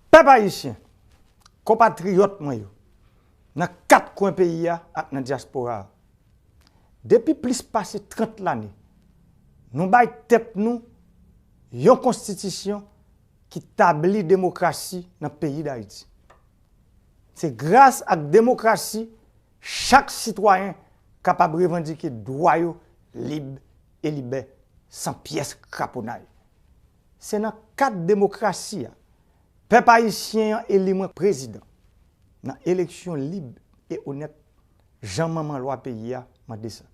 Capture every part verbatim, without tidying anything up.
Pèp ayisyen, konpatriyòt mwen yo, nan kat kwen peyi a ak nan dyaspora a, depi plis pase trant lane, nou bay tèt nou yon konstitisyon ki tabli demokrasi nan peyi Dayiti. Se gras ak demokrasi chak sitwayen kapab revandike dwa yo lib e libè, san pyès kraponay. Se nan kad demokrasi a pèp ayisyen an eli mwen prezidan nan eleksyon lib e onèt, jan manman lwa peyi a mande sa.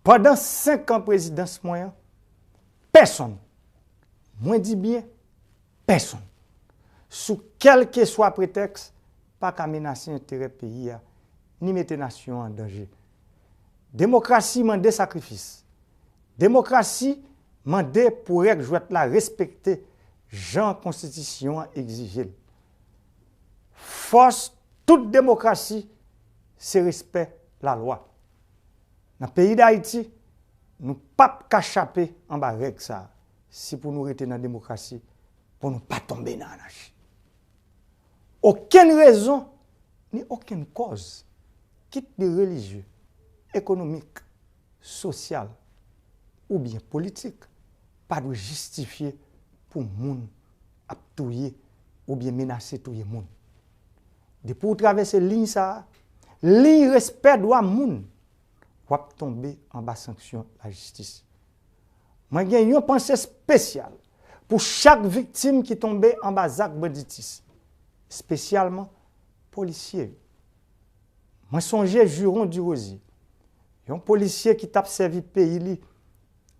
Pandan senk an prezidans mwen an, pèsonn, mwen di byen pèsonn, sou kèlkeswa pretèks, pa ka menase enterè peyi a ni mete nasyon an an danje. Demokrasi mande sakrifis. Demokrasi mande pou règ jwèt la respekte jan konstitisyon an egzije l. Fòs tout demokrasi se respè lalwa. Nan peyi Dayiti, nou p ap ka chape anba règ sa a, si pou nou rete nan demokrasi, pou nou pa tonbe nan anachi. Okenn rezon, ni okenn kòz, kit li relijye, ekonomik, sosyal oubyen politik, pa dwe jistifye pou moun ap touye oubyen menase touye moun. Depi w travèse liy sa a, liy respè dwa moun, w ap tonbe anba sanksyon lajistis. Mwen gen yon panse espesyal pou chak viktim ki tonbe anba zak banditis, espesyalman polisye yo. Mwen sonje Juron Durosier, yon polisye ki t ap sèvi peyi li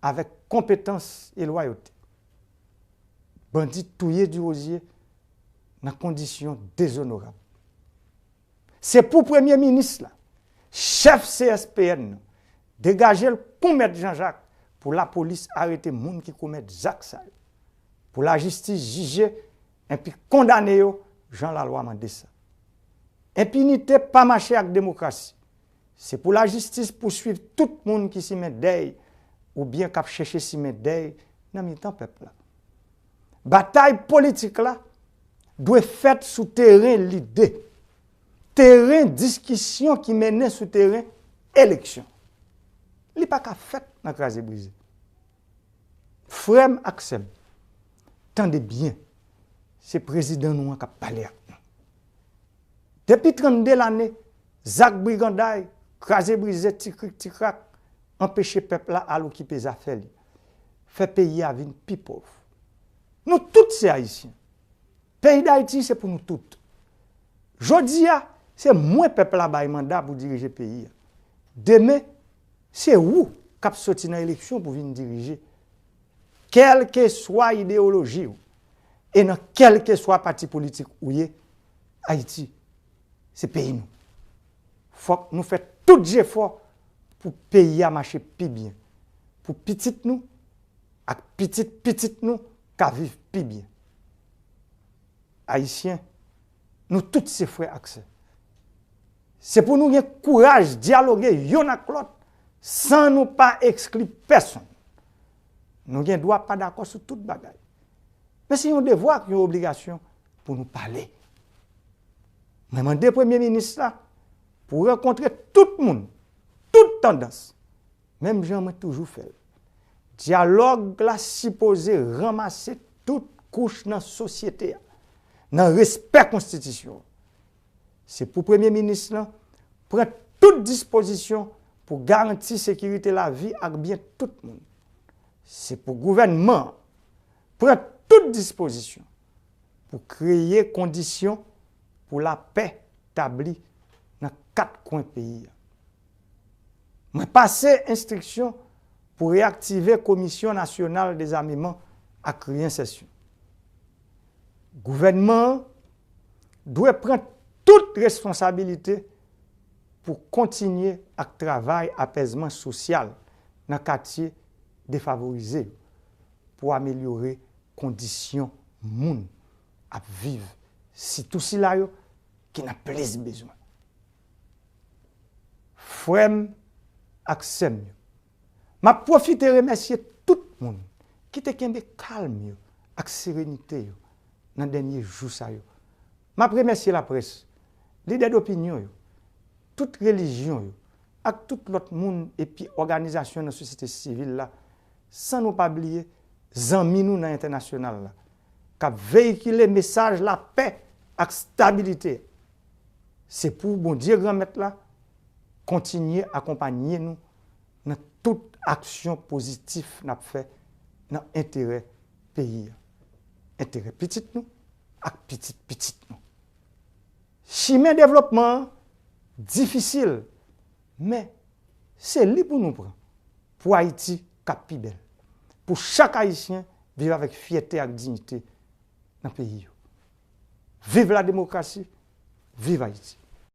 avèk konpetans e lwayote. Bandi touye Durosier nan kondisyon dezonorab. Se pou premye minis la, chèf C S P N nan, degaje l kou mèt Jan Jak pou lapolis arete moun ki komèt zak sa yo, pou lajistis jije enpi kondane yo jan lalwa mande sa. Enpinite pa mache ak demokrasi. Se pou lajistis pouswiv tout moun ki simen dèy oubyen k ap chèche simen dèy nan mitan pèp la. Batay politik la dwe fèt sou teren lide, teren diskisyon ki mennen sou teren eleksyon. Li pa ka fèt nan kraze brize. Frè m ak sè m, tande byen, se prezidan nou an k ap pale ak nou. Depi trannde lane, zak briganday, kraze brize, ti krik ti krak, anpeche pèp la al okipe zafè li, fè peyi a vin pi pòv. Nou tout se Ayisyen. Peyi Dayiti se pou nou tout. Jodi a, se mwen pèp la bay manda pou dirije peyi a. Demen, se ou k ap soti nan eleksyon pou vin dirije. Kèlkeswa ideyoloji w e nan kèlkeswa pati politik ou ye, Ayiti se peyi nou. Fòk nou fè tout jefò pou peyi a mache pi byen, pou pitit nou ak pitit pitit nou ka viv pi byen. Ayisyen, nou tout se frè ak sè. Se pou nou gen kouraj dyaloge youn ak lòt san nou pa ekskli pèsonn. Nou gen dwa pa dakò sou tout bagay. Men se yon devwa ak yon obligasyon pou nou pale. Mwen mande premye minis la pou rankontre tout moun, tout tandans, menm jan mwen toujou fè l. Dyalòg la sipoze ranmase tout kouch nan sosyete a, nan respè konstitisyon an. Se pou premye minis lan pran tout dispozisyon pou garanti sekirite lavi ak byen tout moun. Se pou gouvènman an pran tout dispozisyon pou kreye kondisyon pou lapè tabli nan kat kwen peyi a. Mwen pase enstriksyon pou reyaktive Komisyon Nasyonal Dezameman ak Reyensèsyon. Gouvènman an dwe pran tout responsabilite pou kontinye ak travay apèzman sosyal nan katye defavorize yo, pou amelyore kondisyon moun ap viv, sitou sila yo ki nan plis bezwen. Frè m ak sè m yo, m ap pwofite remèsye tout moun ki te kenbe kalm yo ak serenite yo nan dènye jou sa yo. M ap remèsye laprès, lidè dopinyon yo, tout relijyon yo, ak tout lòt moun epi òganizasyon nan sosyete sivil la, san nou pa bliye zanmi nou nan entènasyonal la, k ap veyikile mesaj lapè ak stabilite. Se pou Bondye Granmèt la kontinye akonpanye nou nan tout aksyon pozitif n ap fè nan enterè peyi a, enterè pitit nou ak pitit pitit nou. Chimen devlopman an difisil, men se li pou nou pran pou Ayiti k ap pi bèl, pou chak Ayisyen viv avèk fyète ak diyite nan peyi yo. Viv la demokrasi, viv Ayiti.